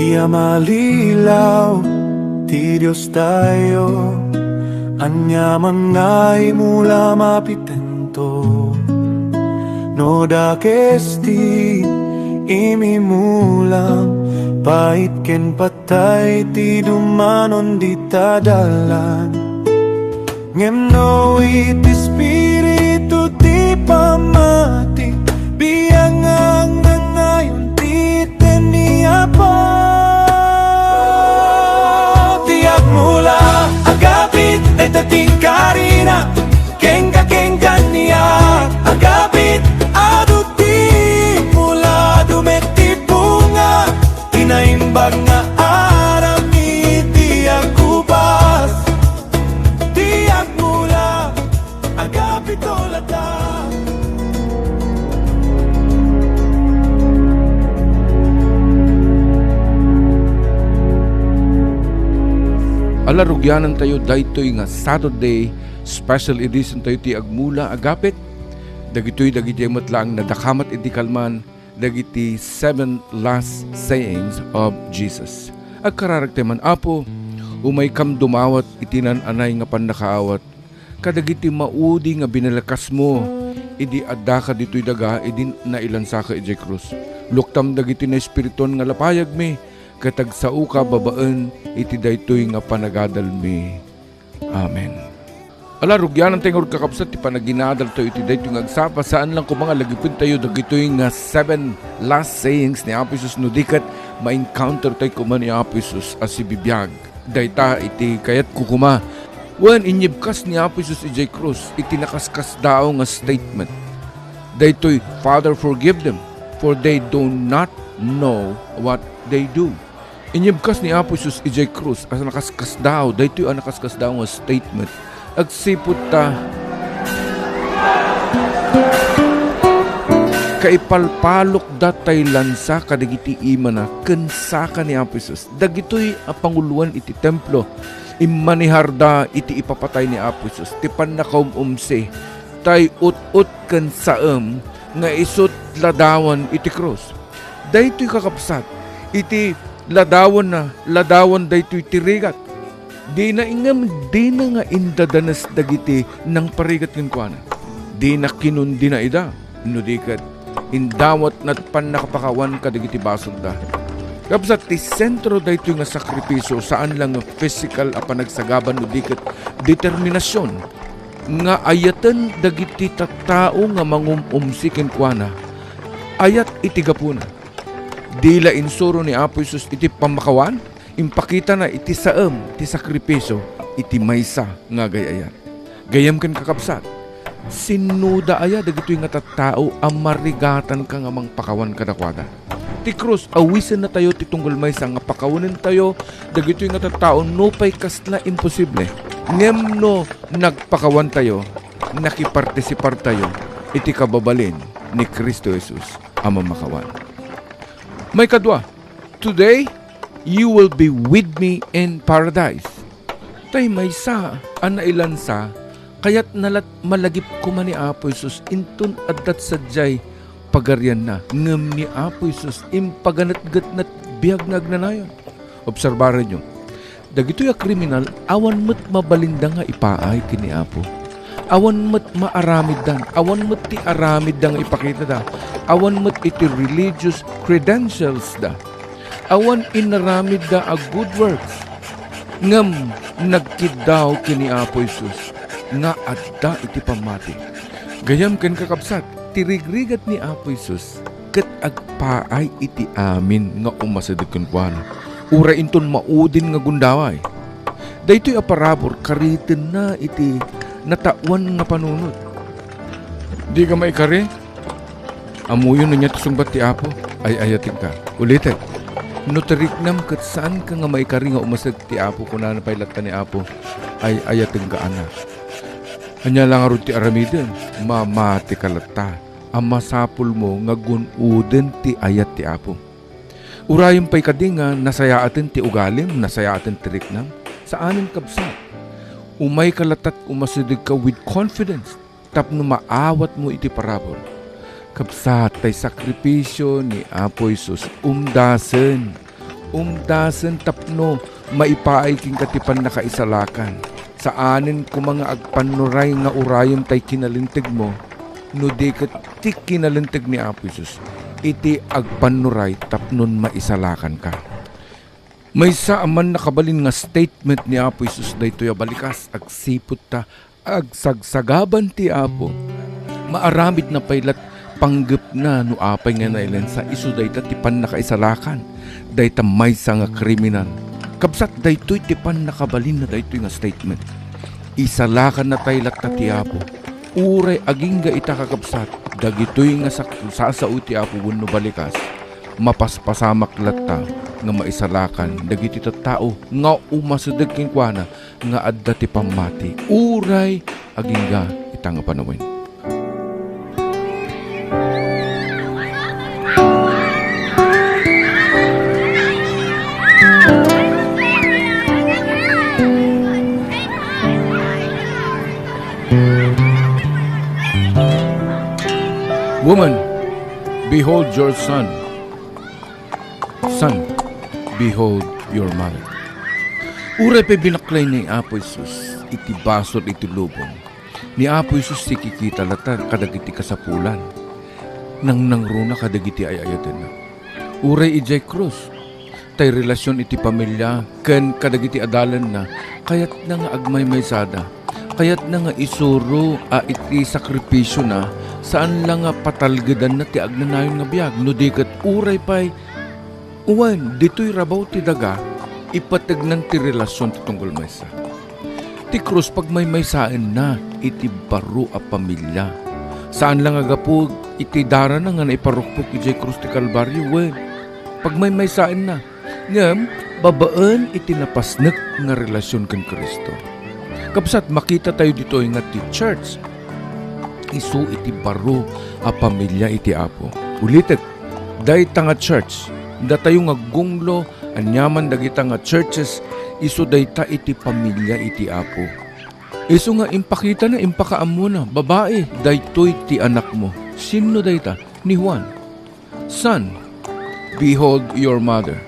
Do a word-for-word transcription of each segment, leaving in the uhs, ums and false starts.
Ti a malilaw ti Diostayo, ania man nga imula mapitento. No dakes ti imimulam, pait ken patay ti dumanon dita dalan. Ngem no iti Espiritu ti pammati, biang nga angangayon ti iten ni Apo. Ti agmula, agapit, dayta ti karina, kenka, kenka ni agapit, adu ti mula, dumet ti bunga, ti naimbag nga aramid ti agubas. Ti agmula, agapito latta. Ala, rugianantayo daytoy nga Saturday special edition tayo ti Agmula Agapit. Dagitoy dagiti met laeng nadakamat iti kalman dagiti seven last sayings of Jesus. Agkararagta man, Apo, umaykam dumawat iti nan-anay nga pannakaawat kadagiti maudi nga binalakasmo idi addaka ditoy daga, idi nailansaka idiay krus. Luktam dagiti naespiriton nga lapayagmi ket agsaoka babaen iti daytoy nga panagadalmi. Amen. Ala, rugianantayo ngarud, kakabsat, ti panaginadaltayo iti daytoy nga agsapa, saan lang koma nga lagipentayo dagitoy nga seven last sayings ni Apo Jesus, no di ket ma-encounter tayo koma ni Apo Jesus a sibibiag. Dayta iti kayatko koma. Wen, inyibkas ni Apo Jesus idiay krus iti nakaskasdaaw nga statement. Daytoy, "Father, forgive them, for they do not know what they do." Inyibkas ni Apo Jesus idiay krus a nakaskasdaaw, daytoy a nakaskasdaaw nga statement. Agsipud ta kaipalpalokda tay lansa kadagiti imana ken saka ni Apo Jesus. Dagitoy a panguloen iti templo, immaniharda iti ipapatay ni Apo Jesus, ti pannakaum-umsi, tay ut-ot ken saem nga isut' ladawan iti krus. Daytoy, kakabsat, iti ladawanna, ladawan daytoy ti rigat. Dina, ngem dina nga indadanes dagiti nangparigat kenkuana. Dina kinundina ida, no di ket indawatna ti pannakapakawan kadagiti basolda. Kabsat, ti sentro daytoy nga sakripisio, saan lang nga physical a panagsagaba no di ket determinasion nga ayaten dagiti tattao nga mangum-umsi kenkuana. Ayat iti gapuna. Di la insuro ni Apo Jesus iti pammakawan, impakitana iti saem ti sakripisio iti maysa nga agay-ayat. Gayyem ken, kakabsat, sinnoda aya dagitoy nga tattao a marigatanka nga mangpakawan kadakuada? Ti krus, awisennatayo ti tunggal maysa nga pakawanentayo dagitoy nga tattao nupay kasla imposible. Ngem no nagpakawantayo, nakipartisipartayo iti kababalin ni Cristo Jesus a mamakawan. Maikadua, "Today, you will be with me in paradise." Tay maysa a nailansa, kayatna lat malagip koma ni Apo Jesus inton adda sadiay pagarianna, ngem ni Apo Jesus impaganetgetna ti biag nga agnanayon. Obserbarenyo, dagitoy a kriminal, awan met mabalinda nga ipaay ken ni Apo. Awan met maaramidda, awan met ti aramidda nga ipakitada, awan met iti religious credentials da. Awan inaramidda a good works, ngem nagkiddaw ken ni Apo Jesus nga adda iti pammati. Gayyem ken, kakabsat, ti rigrigat ni Apo Jesus ket agpaay iti amin nga umasideg kenkuana, uray inton maudin nga gundaway. Daytoy a parabur, karitenna iti nataoan nga panunot. Dika maikari? Ammoyo no ania ti sungbat ti Apo? Ay-ayatenka. Ulitek. No tiriknam ket saanka nga maikari nga umasideg ti Apo, kunana pay latta ni Apo, ay-ayatenka, anak. Ania la ngarud ti aramiden? Mamatika latta a masapulmo nga gun-oden ti ayat ti Apo. Urayem pay kadi nga nasayaaten ti ugalim, nasayaaten ti riknam? Saanen, kabsat. Umayka latta ket umasidegka with confidence tapno maawatmo iti parabur. Kabsat, tay sakripisio ni Apo Jesus, umdasen. Umdasen tapno maipaay kenka ti pannakaisalakan. Saanen koma nga agpannuray nga urayem tay kinalintegmo, no di ket ti kinalinteg ni Apo Jesus iti agpannuray tapnon maisalakanka. Maysa a mannakabalin nga statement ni Apo Jesus daytoy a balikas agsipud ta agsagsagaban ti Apo. Maaramidna pay lat panggepna no apay nga nailansa isu dayta ti pannakaisalakan dayta maysa nga kriminal. Kabsat, daytoy ti pannakabalinna daytoy nga statement. Isalakanna tay latta ti Apo. Uray agingga ita, kakabsat, dagitoy nga sak-, sasao ti Apo wenno balikas, mapaspasamak latta nga maisalakan dagiti tattao nga umasideg kenkuana nga adda ti pammati, uray agingga ita nga panawen. Woman, behold your son. Son, behold your mother. Uray pay binaklay ni Apo Jesus iti basol iti lubong, ni Apo Jesus ti kikita latta kadagiti kasapulan. Nangnangruna kadagiti ay-ayatenna. Uray idiay krus, tay relasion iti pamilia ken kadagiti adalanna, kayatna nga agmaymaysada. Kayatna nga isuro a iti sakripisiona, saan la nga patalgedanna ti agnanayon nga biag, no di ket uray pay, wen, ditoy rabaw ti daga, ipategnan ti relasion ti tunggal maysa. Ti krus pagmaymaysaenna iti baro a pamilia. Saan la nga gapu iti darana nga naiparukpok idiay krus ti Kalbario, wen, pagmaymaysaenna. Ngem babaen iti napasnek nga relasion ken Cristo. Kabsat, makitatayo ditoy nga ti church isu iti baro a pamilia iti Apo. Ulitek, dayta nga church, datayo nga gunglo, aniaman dagita nga churches, isu dayta iti pamilia iti Apo. Isu nga impakitana, impakaammona, "Babai, daytoy ti anakmo." Sinno dayta? Ni Juan. "Son, behold your mother."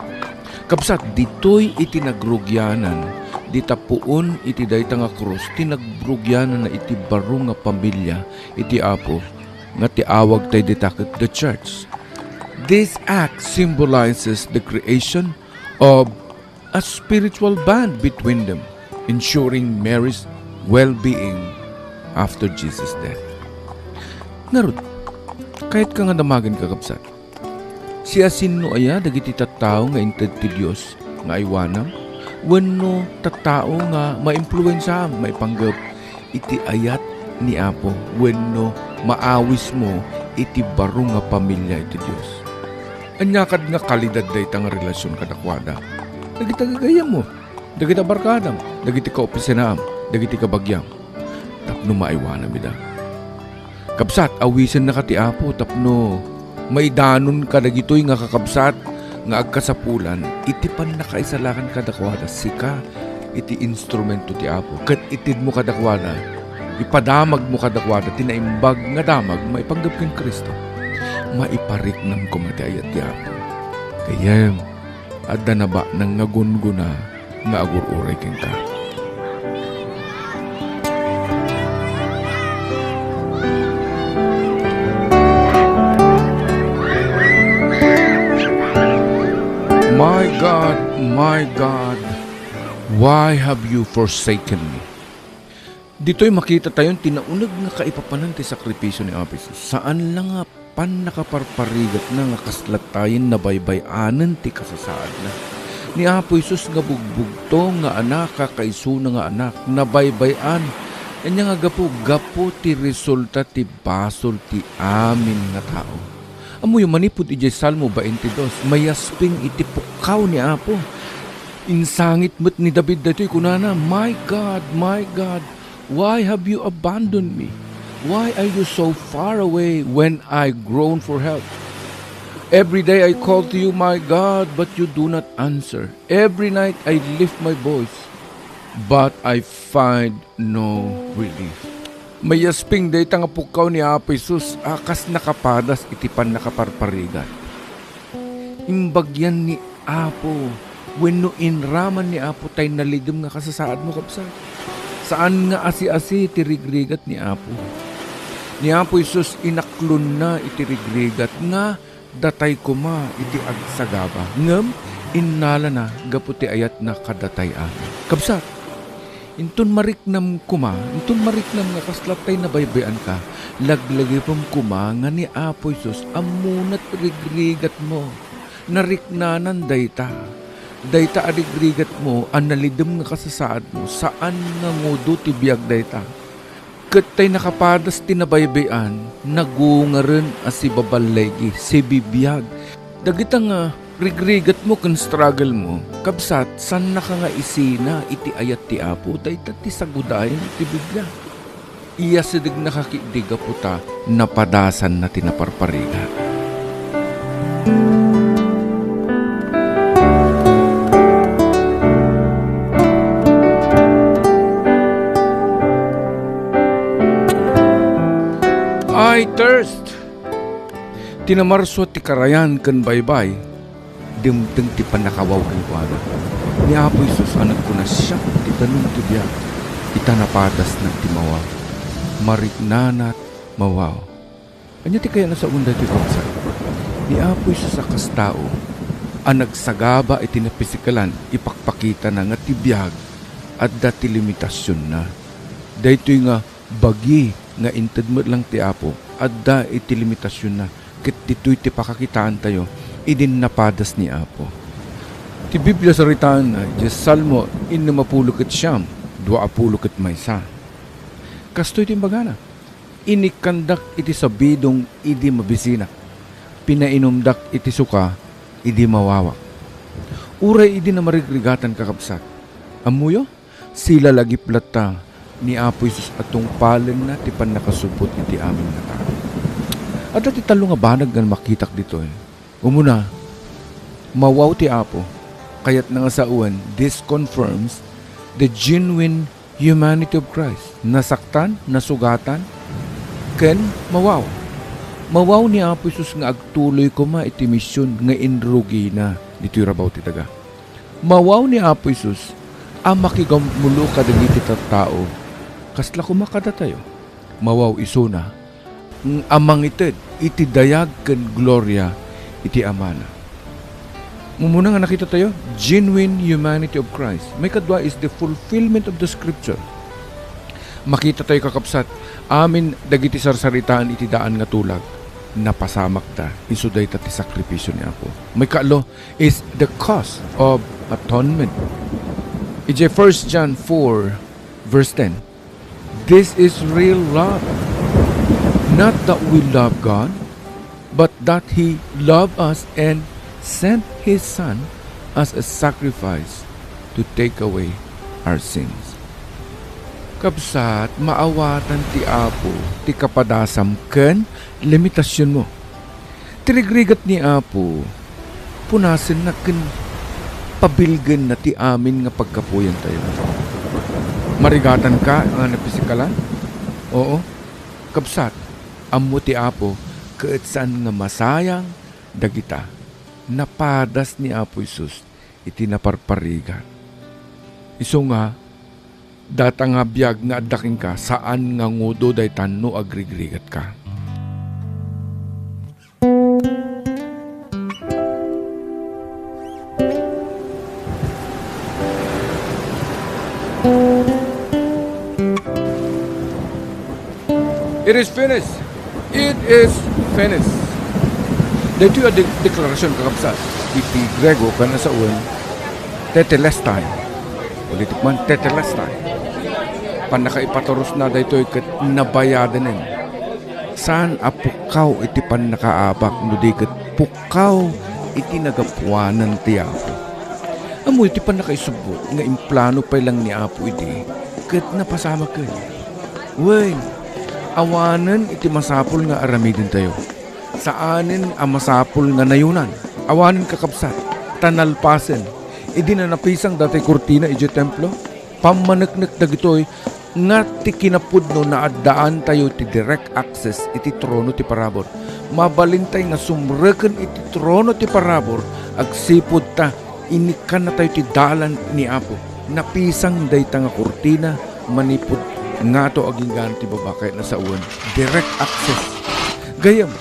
Kabsat, ditoy iti nagrugianan, dita puon iti dayta nga krus, ti nagrugiananna iti baro nga pamilia iti Apo, nga ti awagtay dita ket the church. This act symbolizes the creation of a spiritual bond between them, ensuring Mary's well-being after Jesus' death. Ngarud, kayatka nga damagen, kakabsat, siasino aya dagiti tattao nga inted ti Dios nga aywanam? Wenno tattao nga maimpluensiaam maipanggep iti ayat ni Apo wenno maawismo iti baro nga pamilia iti Dios? Ania kad nga kalidad dayta nga relasion kadakuada? Dagiti gagayyemmo, dagiti barkadam, dagiti kaopisinaam, dagiti kabagiam, tapno maaywanam ida. Kabsat, awisennaka ti Apo tapno maidanon kadagitoy nga kakabsat nga agkasapulan iti pannakaisalakan kadakuada. Sika iti instrumento ti Apo, ket itedmo kadakuada, ipadamagmo kadakuada ti naimbag nga damag maipanggep ken Cristo. Maipariknam koma ti ayat ti Apo. Gayyem, adda nabaknang nga gunggona nga agur-uray kenka. "My God, my God, why have you forsaken me?" Ditoy makitatayon ti nauneg nga kaipapanan ti sakripisio ni Apo Jesus. Saan la nga pannakaparparigatna nga kas lattayen nabaybay-anen ti kasasaadna. Ni Apo Jesus nga bugbugtong nga anak, kakaisuna nga anak, nabaybay-an. Ania nga gapu? Gapu ti resulta ti basol ti amin nga tao. Ammoyo, manipud idiay Salmo twenty-two, mayasping iti pukkaw ni Apo. Insangit met ni David daytoy, kunana, "My God, my God, why have you abandoned me? Why are you so far away when I groan for help? Every day I call to you, my God, but you do not answer. Every night I lift my voice, but I find no relief." Mayasping dayta nga pukkaw ni Apo Jesus a kas nakapadas iti pannakaparparigat. Imbagyan ni Apo, wenno inraman ni Apo tay nalidem nga kasasaadmo, kabsat. Saan nga asi-asi ti rigrigat ni Apo. Ni Apo Jesus, inaklonna iti rigrigat nga datay koma iti agsagaba, ngem innalana gapu ti ayatna kadatay amin. Kabsat, inton mariknam koma, inton mariknam nga kasla tay nabaybay-anka, laglagipem koma nga ni Apo Jesus ammona ti rigrigatmo. Nariknanan dayta. Dayta a rigrigatmo a nalidem nga kasasaadmo, saan nga ngudo ti biag dayta. Ket tay nakapadas ti nabaybay-an, nagungaren a sibaballigi, sibibiag. Dagita nga rigrigatmo ken struggle mo, kabsat, saannaka nga isina iti ayat ti Apo, dayta ti sagudayen ti Biblia. Iyasedegnaka ketdi gapu ta napadasanna ti naparparigat. I thirst. Ti namarsua ti karayan ken baybay, dimteng ti pannakawaw kenkuana. Ni Apo Jesus a nagkuna, "Siak ti danum ti biag, ita napadasna ti mawaw. Mariknanat mawaw." Ania ti kayatna sawen daytoy, kabsat? Ni Apo Jesus a kas tao a nagsagaba iti napisikalan, ipakpakitana nga ti biag adda ti limitasionna. Daytoy nga bagi nga inted met lang ti Apo, adda iti limitasionna, ket ditoy ti pakakitaantayo idi napadas ni Apo. Ti Biblia saritaenna, idiay Salmo innem a pulo ket siam, dua a pulo ket maysa. Kastoy ti imbagana, "Inikkandak iti sabidong idi mabisinak. Pinainumdak iti suka idi mawawak." Uray idi namarigrigatanka, kabsat, ammoyo, silalagip latta ni Apo Jesus a tungpalenna ti pannakasubbot iti amin nga tao. Adda ti tallo nga banag nga makitak ditoy. Umuna, mawaw ti Apo. Kayatna nga sawen, this confirms the genuine humanity of Christ. Nasaktan, nasugatan, ken mawaw. Mawaw ni Apo Jesus nga agtuloy koma iti mision nga inrugina ditoy rabaw ti daga. Mawaw ni Apo Jesus a makigammulo kadagiti tattao. Kasla koma kadatayo. Mawaw isuna a mangited iti dayag ken gloria iti Amana. Umuna nga nakitatayo, genuine humanity of Christ. Maikadua is the fulfillment of the scripture. Makitatayo, kakabsat, amin dagiti sarsaritaen iti daan nga tulag, napasamakda, isu dayta ti sakripisio ni Apo. Maikatlo is the cause of atonement. Idiay First John four, verse ten, "This is real love. Not that we love God, but that He loved us and sent His Son as a sacrifice to take away our sins." Kabsat, maawatan ti Apo ti kapadasam ken limitasionmo. Ti rigrigat ni Apo, punasenna ken pabilgenna ti amin nga paggapuyantayo. Marigatanka nga napisikalan? Oo. Kabsat, ammo ti Apo ket saan nga masayang dagita. Napadas ni Apo Jesus iti naparparigat. Isu nga, data nga biag nga adda kenka, saan nga ngudo dayta no agrigrigatka. It is finished. It is finished. Daytoy a de-, deklarasyon, kakabsat, iti Griego, ken a sawen, tetelestai. Ulitek man, tetelestai. Pannakaipaturosna daytoy ket nabayadanen. Saan a pukkaw iti pannakaabak no di ket pukkaw iti nagapuanan ti Apo. Ammo iti pannakaisubbot nga implano pay lang ni Apo idi ket napasamaken. Wen, awanen iti masapul nga aramidentayo. Saanen a masapul nga nayonan. Awanen, kakabsat, ta nalpasen. Idi nanapisang datay kurtina idiay templo, pammaneknek dagitoy nga ti kinapudno naaddaantayo ti direct access iti trono ti parabur. Mabalintay nga sumreken iti trono ti parabur Agsipud ta inikkannatayo ti dalan ni Apo. Napisang dayta nga kurtina manipud ngato agingga ti baba ket nasawen direct access. Gayyem,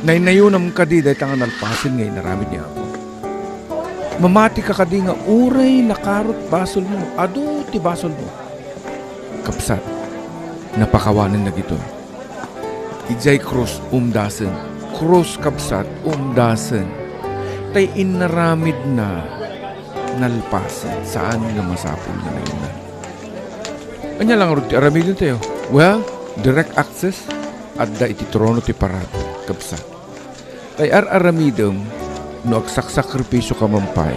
naynayonam kadi dayta nga nalpasen nga inaramid ni Apo. Mamati ka kadi nga uray nakarot basolmo, adu ti basolmo. Kabsat, napakawanen dagitoy. Idiay krus umdasen. Krus, kabsat, umdasen. Tay inaramidna nalpasen, saan nga masapul nga nayon. Ania lang rod ti aramidentayo? Well, direct access adda iti trono ti parabur, kabsat. Tay ar-aramidem no agsaksakripisio ka man pay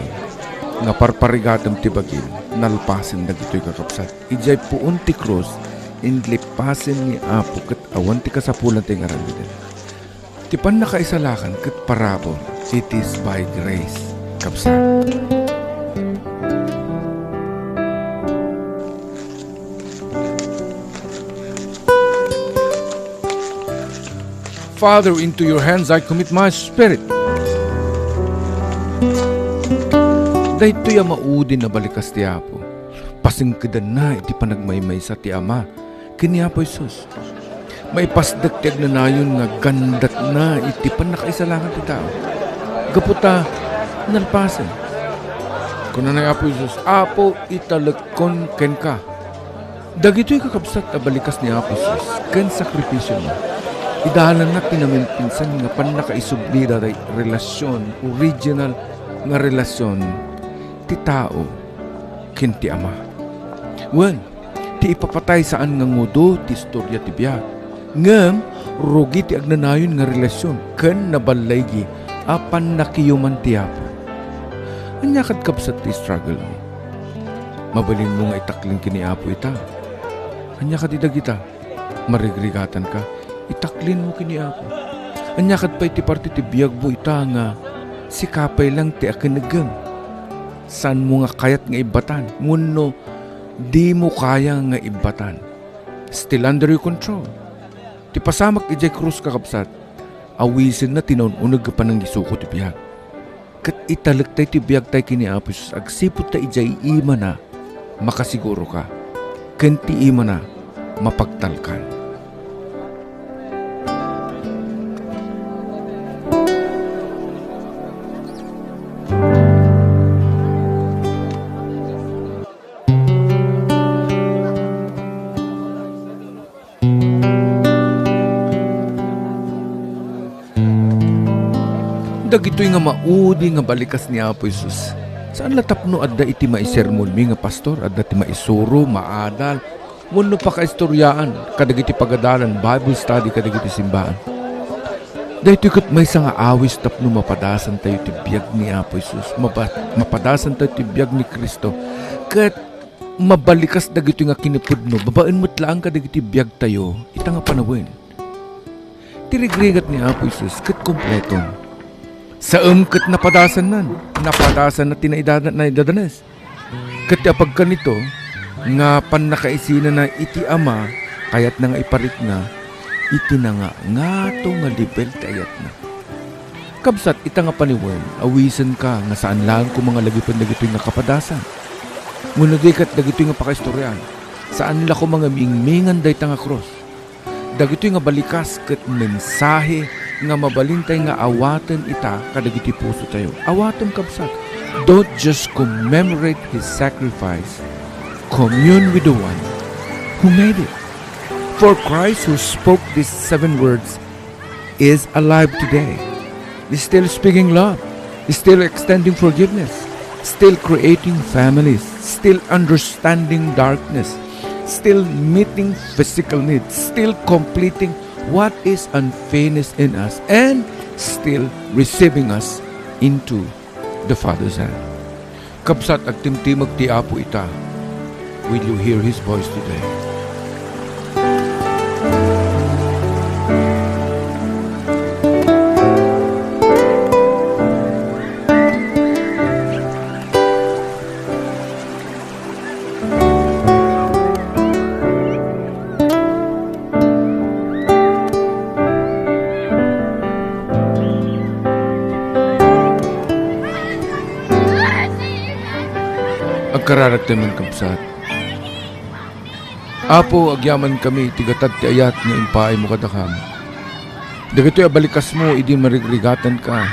nga parparigatem ti bagim, nalpasen dagitoy, kakabsat. Idiay puon ti krus, inlippasen ni Apo ket awan ti kasapulan ti ingaramiden. Ti pannakaisalakan ket parabur, it is by grace, kabsat. Father, into your hands I commit my spirit. Daytoy a maudi a balikas ti Apo. Pasengkedanna iti panagmaymaysa ti Ama ken ni Apo Jesus. Maipasdek ti agnanayon nga gandatna iti pannakaisalakan ti tao. Gapu ta nalpasen. Kunana ni Apo Jesus, "Apo, italekkon kenka." Dagitoy, kakabsat, a balikas ni Apo Jesus ken sakripisio na, idalanna ti namimpinsan nga pannakaisubli dayta relasyon, original nga relasyon ti tao ken ti Ama. Wen, ti ipapatay saan nga ngudo ti istoria ti biag. Ngem rugi ti agnanayon nga relasyon ken naballaigi a pannakiyuman ti Apo. Ania kad, kabsat, ti struggle mo? Mabalinmo nga itaklin ken ni Apo ita. Ania kadi dagita? Marigrigatanka? Itaklinmo ken ni Apo. Ania kad pay ti parte ti biagmo ita nga sika pay lang ti akinegem? Saanmo nga kayat nga ibbatan? Wenno dimo kaya nga ibbatan? Still under your control. Ti pasamak idiay krus, kakabsat, awisenna ti naun-uneg nga panangisuko ti biag. Ket italektay ti biagtay ken ni Apo Jesus agsipud ta idiay imana makasiguroka, ken ti imana mapagtalkan. Dagitoy nga maudi nga balikas ni Apo Jesus, saan la tapno adda iti maisermonmi nga pastor, adda ti maisuro, maadal, wenno pakaistoriaan kadagiti pagadalan, Bible study kadagiti simbaan. Daytoy ket maysa nga awis tapno mapadasantayo ti biag ni Apo Jesus, mapa-, mapadasantayo ti biag ni Cristo, ket mabalikas dagitoy nga kinapudno babaen met laeng kadagiti biagtayo ita nga panawen. Ti rigrigat ni Apo Jesus ket kompleto. Saem ket napadasannan, napadasanna ti naidada-, naidadanes. Ket ti apagkanito nga pannakaisinana iti Ama, kayatna nga iparikna iti nangangato nga level ti ayatna. Kabsat, ita nga panawen, awisenka nga saan laeng koma nga lagipen dagitoy nga kapadasan. Wenno di ket dagitoy nga pakaistoriaan, saan la koma nga mingmingan dayta nga krus. Dagitoy nga balikas ket mensahe nga mabalintay nga awaten ita kadagiti pusotayo. Awatem, kabsat. Don't just commemorate his sacrifice. Commune with the one who made it. For Christ who spoke these seven words is alive today. He's still speaking love. He's still extending forgiveness. Still creating families. Still understanding darkness. Still meeting physical needs. Still completing what is unfinished in us. And still receiving us into the Father's hand. Kabsat, agtimtimeg ti Apo ita. Will you hear His voice today? Kararagtayo man, kabsat. Apo, agyamankami iti gatad ti ayat nga impaaymo kadakami. Dagitoy a balikasmo idi marigrigatanka,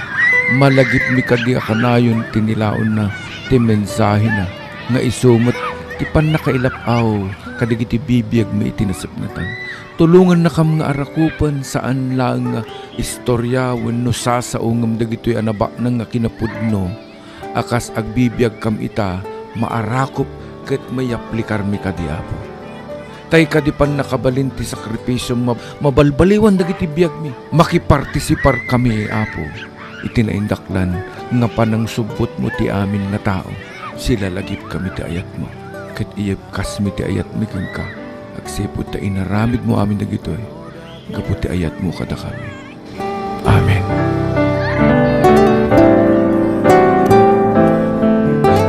malagipmi kadi a kanayon ti nilaonna ti mensahena nga isu met ti pannakailap-aw kadagiti bibiagmi iti nasipnatan. Tulongannakam nga arakupen, saan laeng nga istoria wenno sasao ngem dagitoy a nabaknang nga kinapudno a kas agbibiagkam ita, maarakop ket mayaplikarmi kadi, Apo. Tay kadi pannakabalin ti sakripisiom mab-, mabalbaliwan dagiti biagmi. Makipartisiparkami, Apo, iti naindaklan nga panangsubbotmo ti amin nga tao. Silalagipkami ti ayatmo, ket iyekkasmi ti ayatmi kenka, agsipud ta inaramidmo amin dagitoy gapu ti ayatmo kadakami. Amen.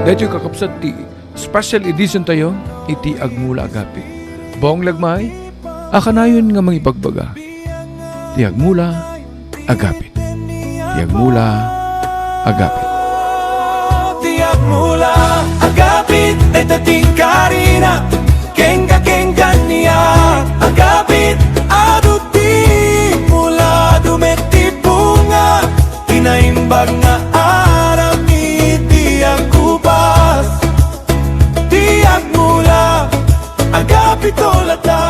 Daytoy, kakabsat, ti special edition tayo iti Agmula Agapit. Bong Lagmay, a kanayon nga mangibagbaga ti Agmula Agapit. Ti Agmula Agapit. Ti Agmula Agapit, dayta ti inkarina. Kenka, kenka, nia agapit, adu ti mula, dumet ti bunga, ti naimbag nga aramid ti agkubas. Ti Agmula Agapit, olata